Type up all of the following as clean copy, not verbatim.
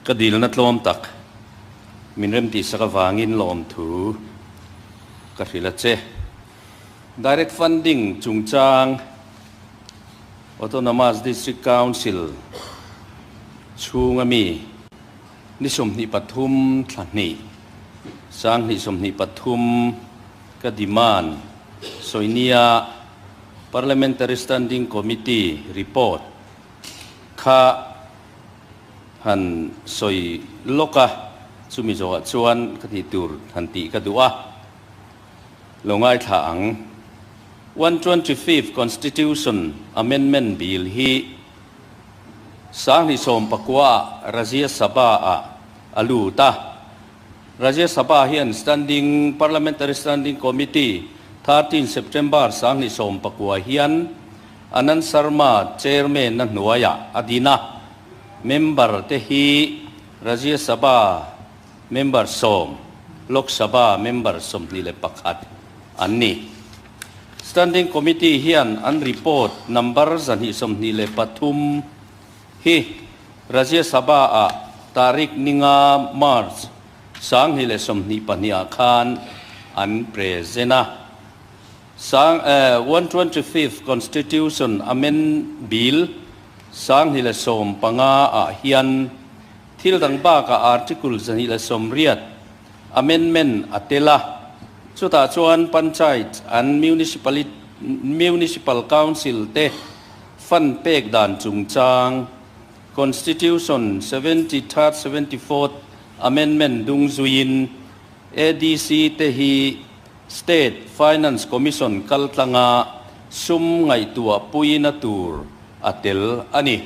Ka dilna tlawm tak min remtihsak avangin lawmthu ka hrilh a che. Direct Funding chungchang Autonomous District Council chhunga mi ni 23 thla hnih 2023 ka demand sawinia Parliamentary Standing Committee report kha han sawi lawk a, chumi zawhah chuan ka tih tur han tih ka duh a. Lo ngaithla ang. 125th Constitution Amendment Bill hi 2019 ah Rajya Sabha ah a lut a. Rajya Sabha hian Standing Parliamentary Standing Committee 13 September 2019 hian Anand Sharma Chairman na hnuaiah a din a. Member te hi Rajya Sabha Member sawm, Lok Sabha member 21 an ni. Standing Committee hian an report number 123 hi Rajya Sabha-ah tarik ninga March 2022 ah khan an present a. Sang 125th Constitution Amend Bill 2015 ah hian Thil dang bakah Article 180 amendment a tel a, chutah chuan Panchayat and Municipal Council te fund pek dan chungchang Constitution 73rd, 74th Amendment dung zuiin ADC te hi State Finance Commission kaltlanga sum ngaihtuah puina tur a tel a ni.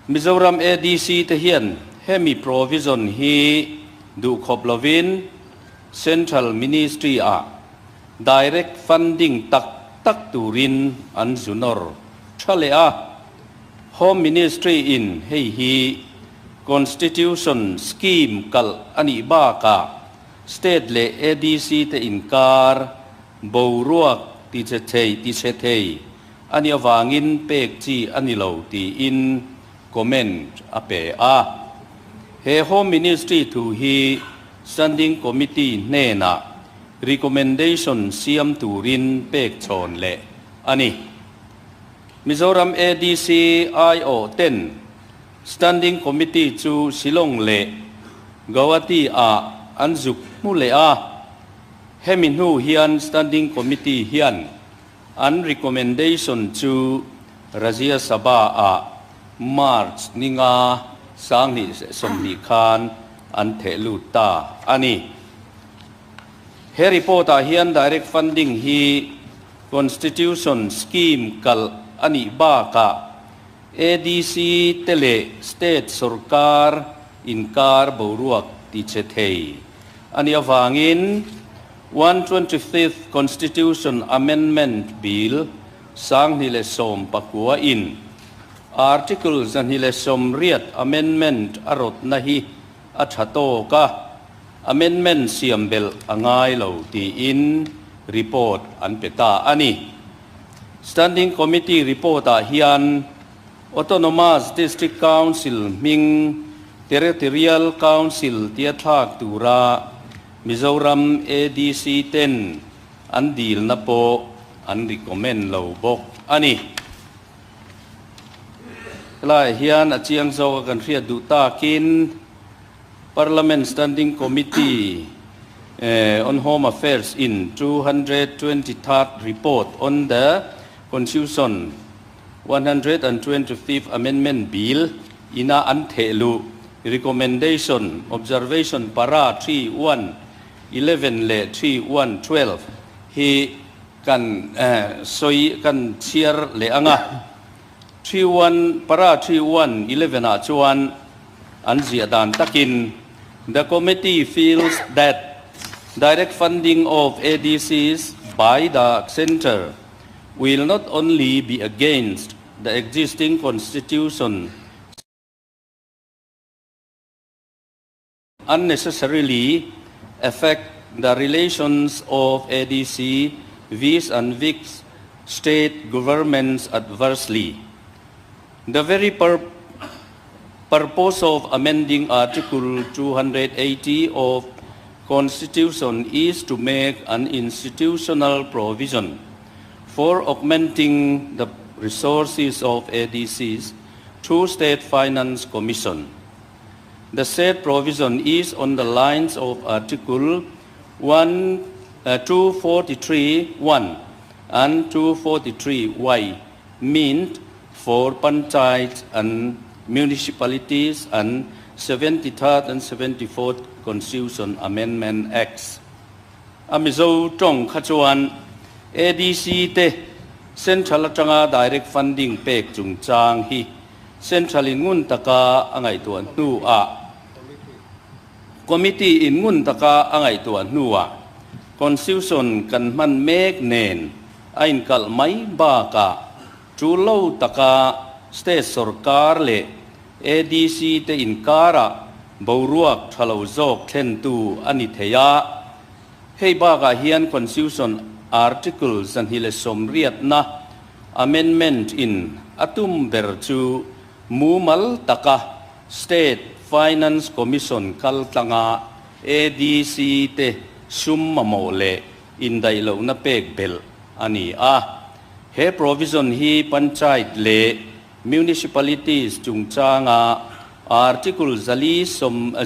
Mizoram ADC te hian hemi provision hi duhkhawp lovin Central Ministry ah direct funding tak tak turin an zu nawr tha leh a. Home Ministry in hei hi Constitution scheme kalh a nih bakah State leh ADC te inkar boruak tiche thei tichhe thei A nih avangin pek chi a ni lo tiin comment a pe a. He Home Ministry thu hi Standing Committee hnenah recommendation siam turin pek chhawn leh a ni. Mizoram ADC aiawh ten Standing Committee chu Shillong leh Guwahati ah an zuk hmu leh a. Hemi hnu hian Standing Committee hian An recommendation chu Rajya Sabha ah March ninga 2020 khan an theh lut ta a ni. He report ah hian direct funding hi Constitution scheme kalh a nih bakah ADC te leh state sorkar inkar boruak tichhe thei a nih avangin 125th Constitution Amendment Bill 2019 in Article 180 Amendment a rawtna hi a tha tawk a, amendment siam belh a ngai lo tiin report an pe ta a ni. Standing Committee report-ah hian Autonomous District Council hming Territorial Council tia thlak tura Mizoram ADC ten an dilna pawh an recommend lo bawk a ni. Helaiah hian a chiang zawka kan hriat duh takin Parliament Standing Committee on Home Affairs in 223rd report on the Constitution 125th Amendment Bill ina an theh luh Recommendation, Observation para 3, 1, 11 leh 3, 1, 12 hi kan sawi kan chhiar leh ang a. 3, 1, para 3, 1, 11 ah chuan an ziah dan takin The committee feels that direct funding of ADCs by the Centre will not only be against the existing constitution unnecessarily affect the relations of ADC vis and vis state governments adversely. The very Purpose of amending Article 280 of Constitution is to make an institutional provision for augmenting the resources of ADCs through State Finance Commission. The said provision is on the lines of Article 1, 243 1 and 243 Y meant for panchayats and municipalities and 73rd and 74th Constitution Amendment Acts. A Mizo tawng kha chuan ADC te Central atanga direct funding pek chungchang hi Central in ngun taka a ngaihtuah hnuah Committee in ngun taka a ngaihtuah hnuah Constitution kan hman mek nen a inkalh mai bakah tul lo taka State sawrkar leh ADC te inkarah boruak tha lo zawk thlentu a ni thei a. Hei bakah hian Constitution Article 180na Amendment in a tum ber chu mumal taka State Finance Commission kaltlanga ADC te sum mamawh leh indaih lohna pek belh a ni a. He provision hi Panchayat leh Municipalities chungchanga Article 243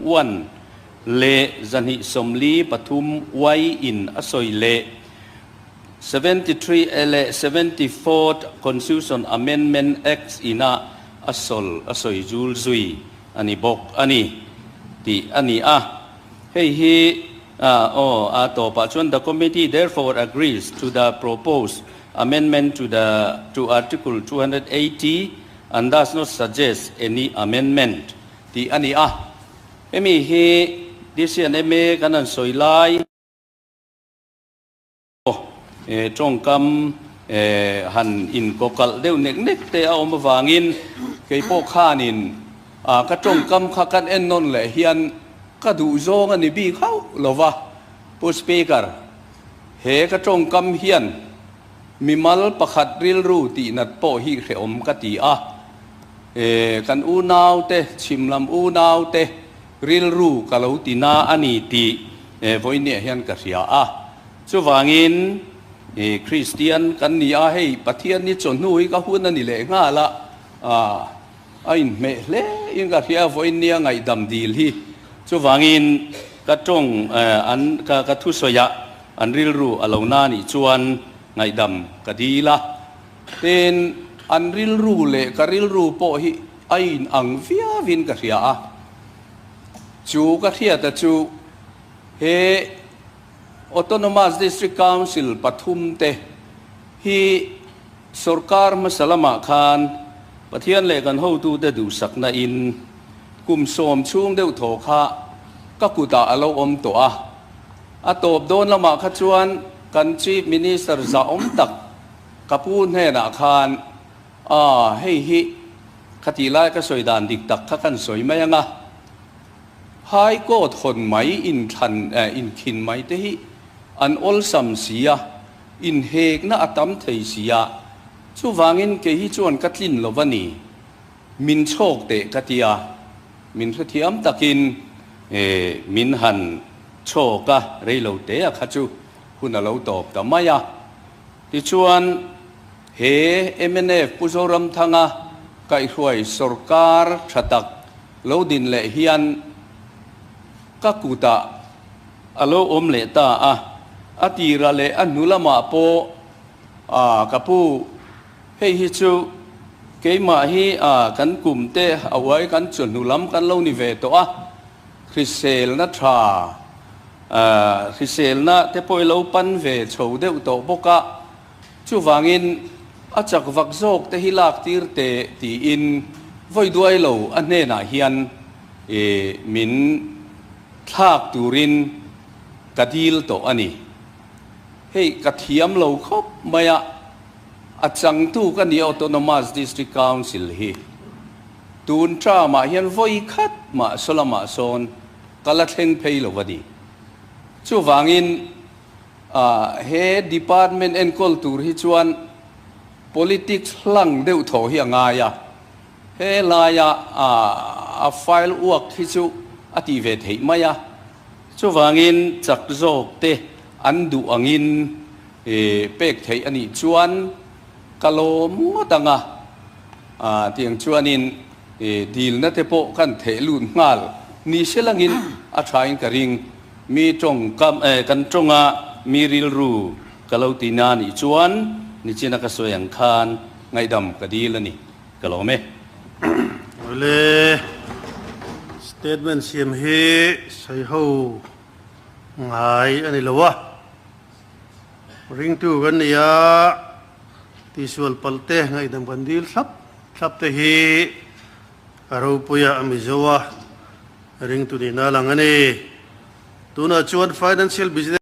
one leh 243 Y in a sawi leh 73 leh 74th Constitution Amendment Act ina a sawl a sawi zul zui a ni bawk a ni tih a ni a. Hei hi aw a tawpah chuan The Committee therefore agrees to the proposed amendment to the to Article 280 and does not suggest any amendment tih a ni a. Hemi hi DCNMA kan han sawi lai. Tawngkam han inkawkalh deuh nek nek te a awm avangin kei pawh khanin ka tawngkam kha kan en nawn leh hian ka duh zawng a ni bik hauh lo va. Pu Speaker, he ka tawngkam hian mimal pakhat rilru tihnat pawh hi hrehawm ka ti a. Kan unaute, chhim lam unaute rilru ka lo ti na a ni tih vawinia hian ka hria a. Chuvangin, Kristian kan ni a, hei Pathian ni chawhnu hi ka hun a ni leh nghal a, a inhmeh hle in ka hria vawinia ngaihdam dil hi. Chuvangin, ka tawng an ka thusawiah an rilru a lo na nih chuan ngaihdam ka dil a. Tin, an rilru leh ka rilru pawh hi a inang viauin ka hria a. Chu ka hriata chu he. Autonomous District Council pathum te hi sorkar hmasa lamah khan Pathian leh kan hotute duhsakna in kum sawm chhung deuh thaw kha ka kutah a lo awm tawh a. A tawp dawn lamah kha chuan kan Chief Minister zahawm tak ka pu hnenah khan, Aa, hei hi khatih lai ka sawi dan dik tak kha kan sawi mai ang a. High Court hawn mai inthlan inkhin mai te hi an awlsam si a, inhekna a tam thei si a, chuvangin kei hi chuan ka tlin lo va ni, min chhawk teh ka ti a, min hrethiam takin min han chhawk a, reilo te a kha chu hun a lo tawp ta mai a. Tichuan he mnf Pu Zoramthanga kaihhruai sawrkar tha tak Lo din leh hian ka kutah a lo awm leh ta a, a tira leh a hnu lamah pawh a ka pu, hei hi chu keimah hi a kan kum te a uai kan chu hnu lam kan lo ni ve tawh a, hriselna tha hriselna te pawh i lo pan ve chho deuh tawh bawk a, Chuvangin, a chak vak zawk te hi lak tir teh tiin vawi duai lo a hnenah hian min thlak turin ka dil tawh a ni. Hei ka thiam lo khawp mai a, a changtu ka ni Autonomous District Council hi tun term-ah hian vawi khat mah saw lamah sawn ka la thleng phei lo a ni. Chuvangin, He department enkawl tur hi chuan politics hlang deuh thaw hi a ngai a. He laia a file uak hi chu a tih ve theih mai a, chuvangin chak zawk te an duh angin pek theih a nih chuan ka lawm ngawt ang a, tiang chuanin dilna te pawh kan theh lut nghal ni se langin a thain ka ring. Mi tawngkam kan tawnga mi rilru ka lo ti na nih chuan nichina ka sawi ang khan ngaihdam ka dil a ni. Ka lawm e. Awle, statement siam hi sawiho ngai a ni lo a. Ringtu kan ni a, tihsual palh te ngaihdam kan dil thlap thlap te hi a ropuia a Mizo a, ringtu nihna a lang a ni. Tunah chuan financial business.